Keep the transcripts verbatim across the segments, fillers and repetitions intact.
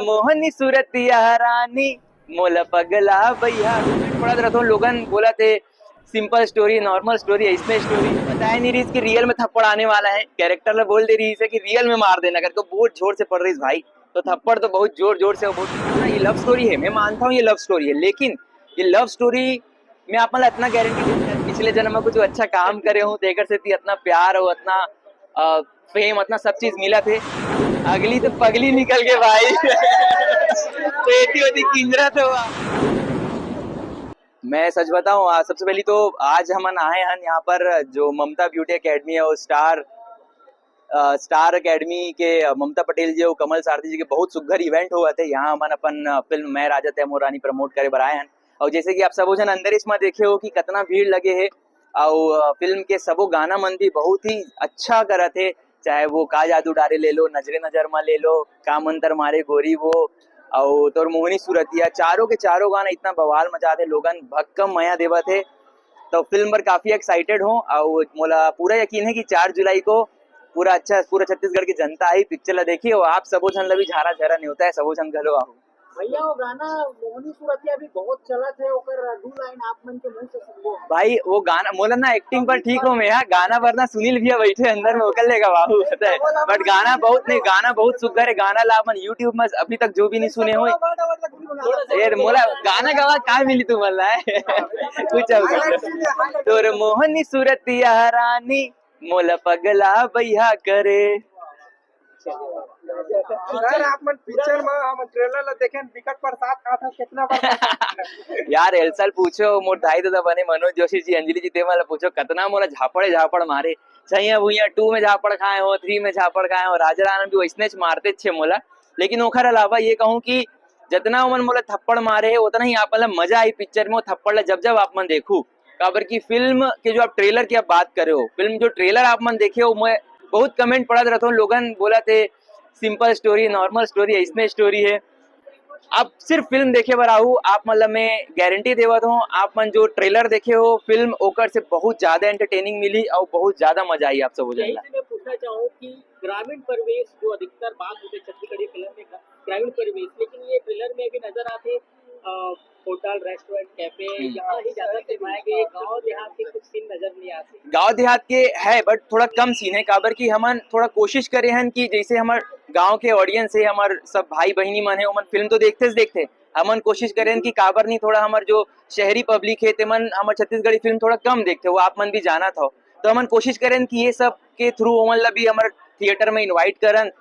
मोहनी सूरतिया रानी, मोला पगला भैया। पढ़त रहता हूँ, लोगन बोलथे simple story, normal story, इसमें story बताया नहीं रही कि रियल में थप्पड़ आने वाला है। कैरेक्टर ला बोल दे रही है कि रियल में मार देना करके, बहुत जोर से पड़ रही है भाई। तो थप्पड़ तो बहुत जोर जोर से, बहुत, हाँ, ये लव स्टोरी है, मैं मानता हूँ ये लव स्टोरी है, लेकिन ये लव स्टोरी में आप मतलब इतना गारंटी दे, पिछले जन्म में कुछ अच्छा काम करे हो, तेकर से इतना प्यार हो, इतना फेम, इतना सब चीज मिला थे। अगली तो पगली निकल के भाई। पेटी होती किंजरा तो हुआ। मैं सच बताऊं, आज, सबसे पहले तो आज हमन आए हैं यहाँ पर, जो ममता ब्यूटी एकेडमी है, वो स्टार, अ, स्टार एकेडमी के, अ, ममता पटेल जी और कमल सारथी जी के बहुत सुघर इवेंट हुआ थे। यहाँ हमन अपन, अ, फिल्म मैं राजा तैं मोर रानी प्रमोट करे बर आए हैं। और जैसे कि आप सबो झन अंदर इसमें देखे हो कि कितना भीड़ लगे है, और, अ, फिल्म के सबो गाना मन भी बहुत ही अच्छा करत है, चाहे वो का जादू डारे ले लो, नजरे नजर मा ले लो, का मंतर मारे गोरी वो, और तोर मोहनी सूरतिया, चारों के चारों गाना इतना बवाल मचात है, लोगन भक्कम मया देवत है। तो फिल्म पर काफी एक्साइटेड हूँ और मोला पूरा यकीन है कि चार जुलाई को पूरा अच्छा, पूरा छत्तीसगढ़ की जनता आई पिक्चर ला देखी, और आप सबो झन ला भी झारा झारा नेवता है, सबो झन घलो आओ। भैया, वो गाना मोहनी सूरतिया भी बहुत चलत है, ओकर दू लाइन आप मन के मुंह से सुनबो। भाई, वो गाना मोला ना एक्टिंग पर ठीक हो मैं, हाँ, गाना पर ना सुनील भैया बैठे अंदर में, ओकर लेगा बाबू, पता है। बट गाना बहुत नहीं, गाना बहुत सुघर है, गाना ला अपन YouTube में अभी तक जो भी नहीं सुने हो, ये मोला गाना गवा का मिली तू बोल रहा है। कुछ अब तोर मोहनी सूरतिया रानी, मोला पगला भैया करे। सर, आप मन पिक्चर में हम ट्रेलर ला देखें, बिकट प्रसाद खात हो, कितना बार प्रसाद? यार, एलसल पूछो, मोर दाई ददा बने मनोज जोशी जी, अंजलि जी, ते मन ला पूछो, कतना मोला झापड़े झापड़ मारे। सैया भुइया टू में झापड़ खाए हो, थ्री में झापड़ खाए हो, राजा राणा भी वैसने च मारते छे मोला। लेकिन ओखर अलावा ये कहूँ कि जतना ओमन मोला थप्पड़ मारे हे, उतना ही आप मन ला मजा आई पिक्चर में, वो थप्पड़ ला जब जब आप मन देखू। काबर कि फिल्म के जो आप ट्रेलर की आप बात करे हो, फिल्म जो ट्रेलर आप मन देखे हो, मैं बहुत कमेंट पढ़त रहता हूँ, लोगन बोलथे simple story, normal story, ऐसने स्टोरी है। आप सिर्फ फिल्म देखे बर आहू, आप मतलब मैं गारंटी देवत हूँ, आप मन जो ट्रेलर देखे हो फिल्म, ओकर से बहुत ज्यादा एंटरटेनिंग मिली और बहुत ज्यादा मजा आई आप सब यही झन ला। से मैं पूछना चाहूँ कि ग्रामीण परिवेश जो अधिकतर बात होते छत्तीसगढ़ी फिल्म में, ग्रामीण परिवेश, लेकिन ये ट्रेलर में भी नजर आते, अ, होटल, रेस्टोरेंट, कैफे, हम्म। यहाँ ही ज्यादा फिल्माए गए, गांव देहात के कुछ सीन नजर नहीं आते। गांव देहात के है, बट थोड़ा कम सीन है, काबर कि हमन थोड़ा कोशिश करे हन कि जैसे हमर गांव के ऑडियंस है, हमर सब भाई बहिनी मन है, ओमन फिल्म तो देखते से देखते, हमन कोशिश करे हन कि काबर नहीं थोड़ा हमर जो शहरी पब्लिक है, तेमन हमर छत्तीसगढ़ी फिल्म थोड़ा कम देखते, वो आप मन भी जानत हो। तो हमन कोशिश करे हन कि ये सब के थ्रू ओमन ला भी हमर थिएटर में इनवाइट करन,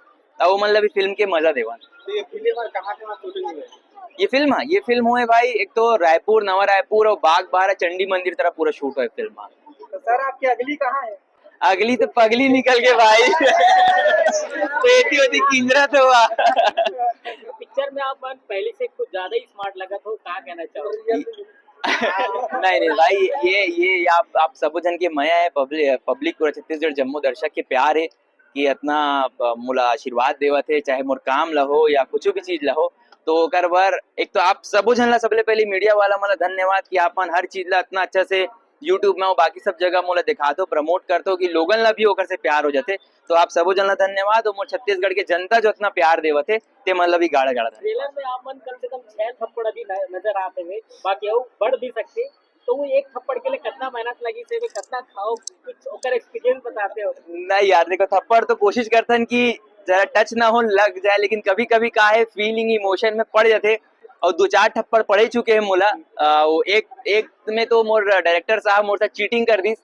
अउ ओमन ला भी फिल्म के मजा देवन। तो ये फिल्म और कहाँ कहाँ शूटिंग हुई है? ये फिल्म, हाँ, ये फिल्म हुए भाई, एक तो रायपुर, नवा रायपुर और बागबाहरा चंडी मंदिर तरफ पूरा शूट हुआ है फिल्म। तो सर, आपकी अगली कहाँ है? अगली तो पगली निकल के भाई। पेटी होती किंजरा तो हुआ। पिक्चर में आप मन पहले से कुछ ज्यादा ही स्मार्ट लगत हो, का कहना चाहोगे? नहीं, नहीं भाई, ये, ये आप, आप सबो झन के मया है, पब्लिक, पब्लिक पूरा छत्तीसगढ़ जम्मो दर्शक के प्यार है कि इतना, अ, मोला आशीर्वाद देवत है, चाहे मोर काम ला हो या कुछ भी चीज ला हो। तो ओकर बर एक तो आप सबो झन ला सबले पहले मीडिया वाला मन ला धन्यवाद कि आप मन हर चीज ला इतना अच्छा से YouTube में और बाकी सब जगह मोला दिखाते हो, प्रमोट करते हो कि लोगन ला भी ओकर से प्यार हो जाते। तो आप सबो झन ला धन्यवाद और मोर छत्तीसगढ़ के जनता जो इतना प्यार देवत है, ते मन ला भी गाड़ा गाड़ा धन्यवाद। ट्रेलर में आप मन कम से कम छह थप्पड़ अभी न-, नजर आते हुए, बाकी अउ बढ़ भी सकते, तो वो एक थप्पड़ के लिए कितना मेहनत लगी से, कितना खाओ, कुछ ओकर एक्सपीरियंस बताते हो? नहीं यार, देखो, थप्पड़ तो कोशिश करथन कि जरा टच ना हो, लग जाए, लेकिन कभी-कभी का है, फीलिंग, इमोशन में पड़ जाते, और दो चार थप्पड़ पड़ ही चुके हैं मोला। अ, वो एक, एक में तो मोर डायरेक्टर साहब मोर साथ चीटिंग कर दी,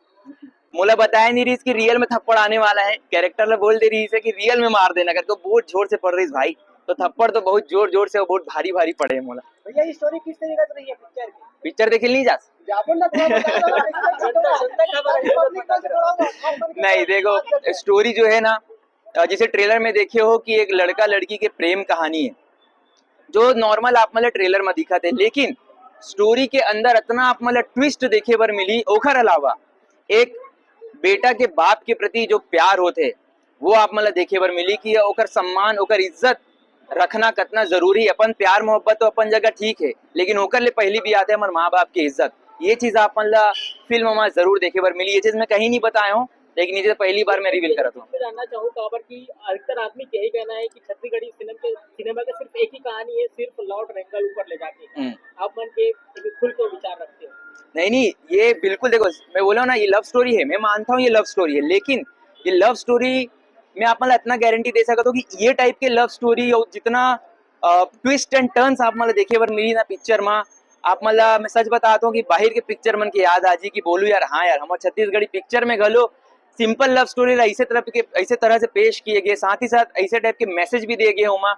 मोला बताया नहीं रहीस कि रियल में थप्पड़ आने वाला है, कैरेक्टर ला बोल दे रहीस कि रियल में मार देना करके, बहुत जोर से पड़ रहीस भाई। तो थप्पड़ तो बहुत जोर जोर से और बहुत भारी भारी पड़े हैं मोला। भैया, ये स्टोरी किस तरीके से रही है पिक्चर की? पिक्चर देखे नहीं जा? जाबो ना, थोड़ा बता दो, पिक्चर की थोड़ा पब्लिक का थोड़ा बहुत नहीं, देखो, स्टोरी जो है ना, अ, जैसे ट्रेलर में देखे हो कि एक लड़का लड़की के प्रेम कहानी है, जो नॉर्मल आप मतलब ट्रेलर में दिखा थे, लेकिन स्टोरी के अंदर इतना आप मतलब ट्विस्ट देखे बर मिली। ओखर अलावा एक बेटा के बाप के प्रति जो प्यार होते, वो आप मतलब देखे बर मिली कि ओकर सम्मान, ओकर इज्जत रखना कितना जरूरी है। अपन प्यार मोहब्बत तो अपन जगह ठीक है, लेकिन ओकर ले पहली भी आते हमर माँ बाप की इज्जत। ये चीज आप मतलब फिल्म में जरूर देखे बर मिली। ये चीज मैं कहीं नहीं बताया हूँ, लेकिन ये तो पहली बार मैं रिवील करत हूँ। मैं जानना चाहूँ, काबर कि अधिकतर आदमी के यही कहना है कि छत्तीसगढ़ी सिनेमा के सिनेमा के सिर्फ एक ही कहानी है, सिर्फ लव ट्रायंगल ऊपर ले जाके। हम्म। आप मन के खुल के विचार रखते हो? नहीं नहीं, ये बिल्कुल, देखो, मैं बोला ना, ये लव स्टोरी है, मैं मानता हूँ ये लव स्टोरी है, लेकिन ये लव स्टोरी मैं आप मन ला इतना गारंटी दे सकता हूँ कि ये टाइप के लव स्टोरी और जितना ट्विस्ट एंड टर्न्स आप मन ला देखे बर मिली ना पिक्चर में, आप मन ला मैं सच बताता हूँ कि बाहर के पिक्चर मन के याद आ जी कि बोलू यार, हाँ यार, हमारे छत्तीसगढ़ी पिक्चर में घलो सिंपल लव स्टोरी ला ऐसे तरह के, ऐसे तरह से पेश किए गए, साथ ही साथ ऐसे टाइप के मैसेज भी दिए गए ओमा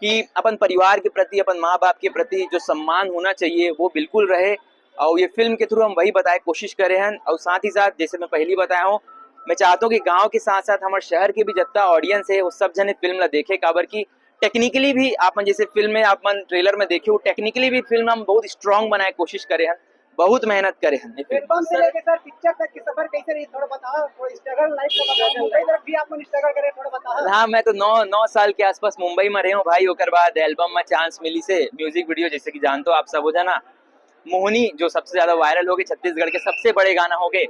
कि अपन परिवार के प्रति, अपन माँ बाप के प्रति जो सम्मान होना चाहिए वो बिल्कुल रहे। और ये फिल्म के थ्रू हम वही बताए कोशिश करे हैं। और साथ ही साथ जैसे मैं पहली बताया हूँ, मैं चाहता हूँ कि गांव के साथ साथ हमारे शहर के भी जितना ऑडियंस है वो सब जने फिल्म ला देखे, काबर कि टेक्निकली भी आप मन जैसे फिल्म में आप मन ट्रेलर में देखे हो, टेक्निकली भी फिल्म हम बहुत स्ट्रांग बनाए कोशिश करे हैं, बहुत मेहनत करे हैं ये फिल्म। प्लेटफॉर्म से लेके सर पिक्चर तक के सफर कैसे रही, थोड़ा बताओ। थोड़ा स्ट्रगल लाइफ का बताओ, मुंबई तरफ भी आप मन स्ट्रगल करे, थोड़ा बताओ। हाँ, मैं तो नौ नौ साल के आसपास मुंबई में रहे हूँ भाई। ओकर बाद एल्बम में चांस मिली से म्यूजिक वीडियो, जैसे कि जानते हो आप सब हो जाना, मोहनी जो सबसे ज्यादा वायरल हो गए, छत्तीसगढ़ के सबसे बड़े गाना हो गए।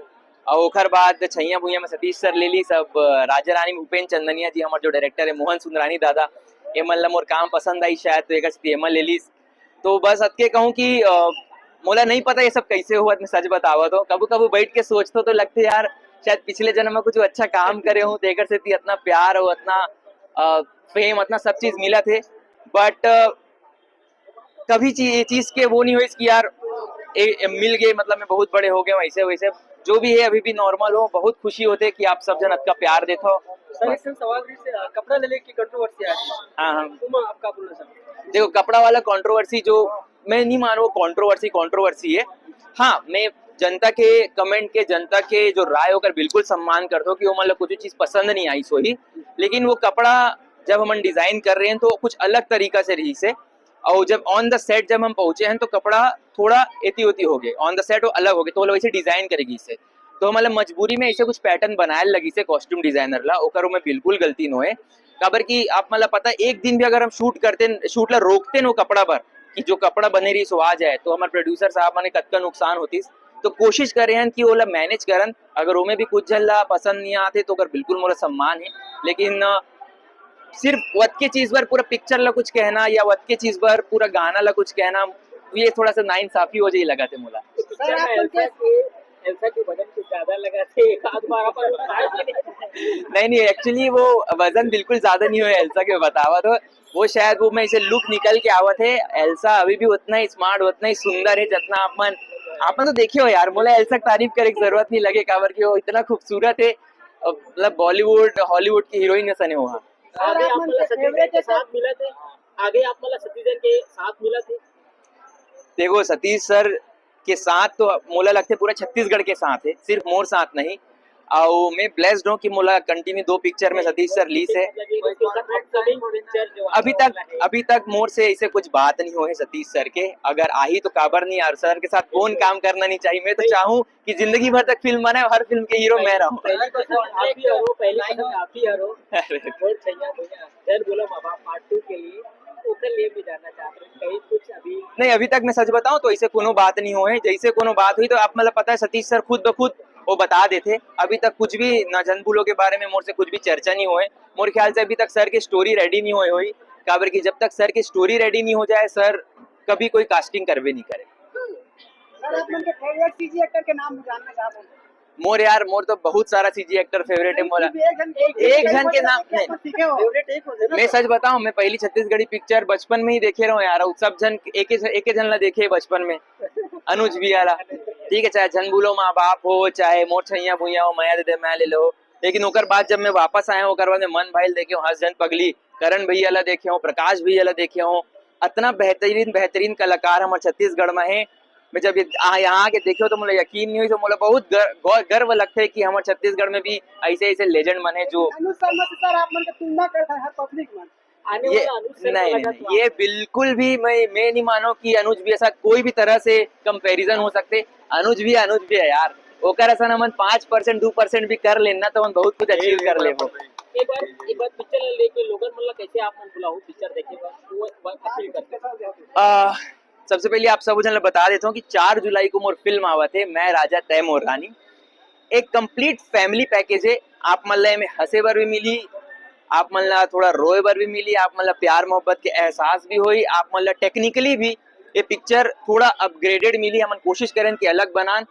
और ओकर बाद छैया भुइया में सतीश सर ले ली सब, राजा रानी में भूपेन चंदनिया जी, हमारे जो डायरेक्टर है मोहन सुंदरानी दादा, एमन ला मोर काम पसंद आई शायद, तो एक एमन ले ली। तो बस अतके कहूँ कि अ, मोला नहीं पता ये सब कैसे हुआ, मैं सच बतावा तो कभी कभी बैठ के सोचतो तो लगते यार शायद पिछले जन्म में कुछ अच्छा काम करे हूँ, तो एकर सेती इतना प्यार और इतना फेम, इतना सब चीज मिला थे। बट कभी चीज, ये चीज के वो नहीं होइस कि यार ए, ए, मिल गए, मतलब मैं बहुत बड़े हो गए हूँ, ऐसे वैसे। जो भी है अभी भी नॉर्मल हो, बहुत खुशी होते कि आप सब जन अतका प्यार देते हो। सर, एक सवाल फिर से, अ, कपड़ा ले लेके कंट्रोवर्सी आ रही है। हाँ हाँ, ओमा आप का बोलना चाहते हो? देखो, कपड़ा वाला कंट्रोवर्सी जो मैं नहीं मानू कंट्रोवर्सी कंट्रोवर्सी है। हाँ, मैं जनता के कमेंट के, जनता के जो राय ओकर बिल्कुल सम्मान करता हूँ कि वो मतलब कुछ चीज पसंद नहीं आई सोही, लेकिन वो कपड़ा जब हमन डिजाइन कर रहे हैं तो कुछ अलग तरीका से रही से, और जब ऑन द सेट जब हम पहुंचे हैं तो कपड़ा थोड़ा एती ओती हो गए, ऑन द सेट वो अलग हो गए, तो वो लोग ऐसे डिजाइन करेगी इसे। तो मतलब मजबूरी में ऐसे कुछ पैटर्न बनाए लगी से कॉस्ट्यूम डिजाइनर ला, ओकर में बिल्कुल गलती नोहे। काबर कि आप मतलब पता है, एक दिन भी अगर हम शूट करते, शूट ला रोकते न वो कपड़ा पर कि जो कपड़ा बने रही सो आ जाए, तो हमारे प्रोड्यूसर साहब माने कतका नुकसान होतीस। तो कोशिश करे हैं कि ओला मैनेज करन, अगर ओमे भी कुछ झन ला पसंद नहीं आते तो ओकर बिल्कुल मोला सम्मान है, लेकिन अ, सिर्फ वत के चीज पर पूरा पिक्चर ला कुछ कहना या वत के चीज पर पूरा गाना ला कुछ कहना, ये थोड़ा सा नाइंसाफी हो जाए लगा थे मोला। सर, आप मन के एल्सा के वजन कुछ ज्यादा लगा थे, एक आध बार अपन उठाए थे। नहीं नहीं, एक्चुअली वो वजन बिल्कुल ज्यादा नहीं हुआ एल्सा के बतावा तो। वो शायद वो मैं इसे लुक निकल के आवत है। एल्सा अभी भी उतना ही स्मार्ट, उतना ही सुंदर है जितना आप मन, आप मन तो देखे हो यार, मोला एल्सा की तारीफ करे की जरूरत नहीं लगे, काबर कि वो इतना खूबसूरत है। मतलब बॉलीवुड हॉलीवुड की हीरोइन ऐसा नहीं हुआ। आगे आप मन ला सतीश सर के साथ मिला थे, आगे आप मन ला सतीश सर के साथ मिला थे। देखो, सतीश सर के साथ तो मोला लगते पूरा छत्तीसगढ़ के साथ है, सिर्फ मोर साथ नहीं। और मैं ब्लेस्ड हूँ कि मोला कंटिन्यू दो पिक्चर में सतीश सर लीस है। अभी तक, अभी तक मोर से ऐसे कुछ बात नहीं हुए सतीश सर के। अगर आही तो काबर नहीं, और सर के साथ कौन काम करना नहीं चाहिए। मैं तो चाहूँ कि जिंदगी भर तक फिल्म बनाए, हर फिल्म के हीरो मैं रहूँ। पहली पसंद आप ही हरो, पहली पसंद आप ही हरो। और छैया भुइयां, जन बोला माँ बाप पार्ट टू के लिए, ओकर लिए भी जानना चाहते हैं, कहीं कुछ अभी नहीं, अभी तक मैं सच बताऊं तो ऐसे कोनो बात नहीं हुए। जैसे कोनो बात हुई तो आप मतलब पता है सतीश सर खुद ब खुद वो बता देते। अभी तक कुछ भी ना जन बोलो के बारे में मोर से कुछ भी चर्चा नहीं हुए। मोर ख्याल से अभी तक सर की स्टोरी रेडी नहीं हुई हुई, काबर कि जब तक सर की स्टोरी रेडी नहीं हो जाए सर कभी कोई कास्टिंग करवे नहीं करे। सर, आप मन के फेवरेट सीजी एक्टर के नाम जानना चाहते हैं। मोर यार, मोर तो बहुत सारा सीजी एक्टर फेवरेट है मोला। एक जन एक जन के नाम नहीं। सीखे हो? मैं सच बताऊं, मैं पहली छत्तीसगढ़ी पिक्चर बचपन में ही देखे रहो यार, और सब जन एक एक जन ला देखे बचपन में। अनुज भी आला, ठीक है, चाहे झन बोलो माँ बाप हो, चाहे मोर छैया भुइयां हो, मया दे दे मैं ले लो, लेकिन ओकर बाद जब मैं वापस आया हूँ ओकर बाद मैं मन भाई देखे हूँ, हंस जन पगली, करण भैया ला देखे हूँ, प्रकाश भैया ला देखे हूँ। इतना बेहतरीन बेहतरीन कलाकार हमारे छत्तीसगढ़ में है। मैं जब ये आ- यहाँ आके देखे तो मोला यकीन नहीं हुई, तो मोला बहुत गर-, गौ- गर्व लगता है कि हमारे छत्तीसगढ़ में भी ऐसे ऐसे लेजेंड मन है जो अनुज शर्मा से सर आप मन के तुलना करता है हर पब्लिक मन। आने ये वाला अनुज सर नहीं को नहीं लगा नहीं, ये बिल्कुल भी मैं मैं नहीं मानो कि अनुज भी ऐसा कोई भी तरह से कंपैरिजन हो सकते। अनुज भी अनुज भी है यार, ओकर ऐसा ना मन पाँच परसेंट दो परसेंट भी कर लेना तो मन बहुत कुछ अचीव कर लेबो। एक बार एक बार पिक्चर लेके लोगन मन ला कैसे आप मन बुलाओ पिक्चर देखे बर, वो एक बार अपील करते हैं। आ, सबसे पहले आप सब जन ला बता देता हूँ कि चार जुलाई को मोर फिल्म आवत है मैं राजा तय मोर रानी। एक कंप्लीट फैमिली पैकेज हे। आप मन ला एमे हंसे बर भी मिली, आप मन ला थोड़ा रोए बर भी मिली, आप मन ला प्यार मोहब्बत के एहसास भी होई, आप मन ला टेक्निकली भी ये पिक्चर थोड़ा अपग्रेडेड मिली। हमन कोशिश करेन कि अलग बनान।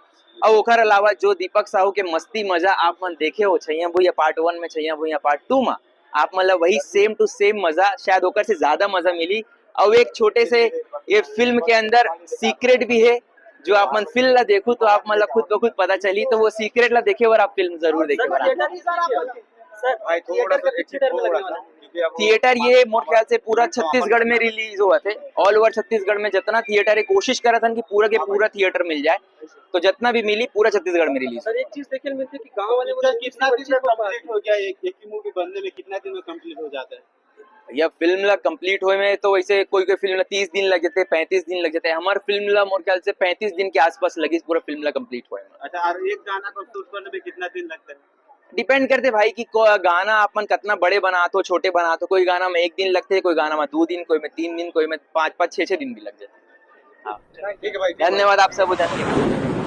अउ ओकर अलावा जो दीपक साहू के मस्ती मजा आप मन देखे हो छैया भुइया पार्ट वन में, छैया भुइया पार्ट टू में, आप मन ला वही सेम टू सेम मजा, शायद ओकर से ज्यादा मजा मिली। अउ एक छोटे से ये फिल्म के अंदर सीक्रेट भी है, जो आप मन फिल्म ला देखू तो आप मन ला खुद ब खुद पता चली, तो वो सीक्रेट ला देखे बर आप फिल्म जरूर देखे बर आना। भाई थोड़ा सा एक थोड़ा सा, क्योंकि अब थिएटर ये मोर ख्याल से पूरा छत्तीसगढ़ में रिलीज हुआ थे। ऑल ओवर छत्तीसगढ़ में जितना थिएटर है, कोशिश करा था कि पूरा के पूरा थिएटर मिल जाए, तो जितना भी मिली पूरा छत्तीसगढ़ में रिलीज। सर, एक चीज देखे मिलती है कि गांव वाले सर, कितना दिन में कंप्लीट हो गया? एक एक ही मूवी बनने में कितना दिन में कंप्लीट हो जाता है? या फिल्म ला कंप्लीट होए में तो वैसे कोई कोई फिल्म ला तीस दिन लग जाते, पैंतीस दिन लग जाते। हमार फिल्म ला मोर ख्याल से पैंतीस दिन के आसपास लगी पूरा फिल्म ला कंप्लीट होए में। अच्छा, और एक गाना को शूट करने में कितना दिन लगता है? डिपेंड करते भाई कि को- गाना आप मन कितना बड़े बनात हो, छोटे बनात हो। कोई गाना में एक दिन लगते, कोई गाना में दो दिन, कोई में तीन दिन, कोई में पाँच पाँच छः छः दिन भी लग जाते। हाँ, ठीक है भाई, धन्यवाद आप सब जान के।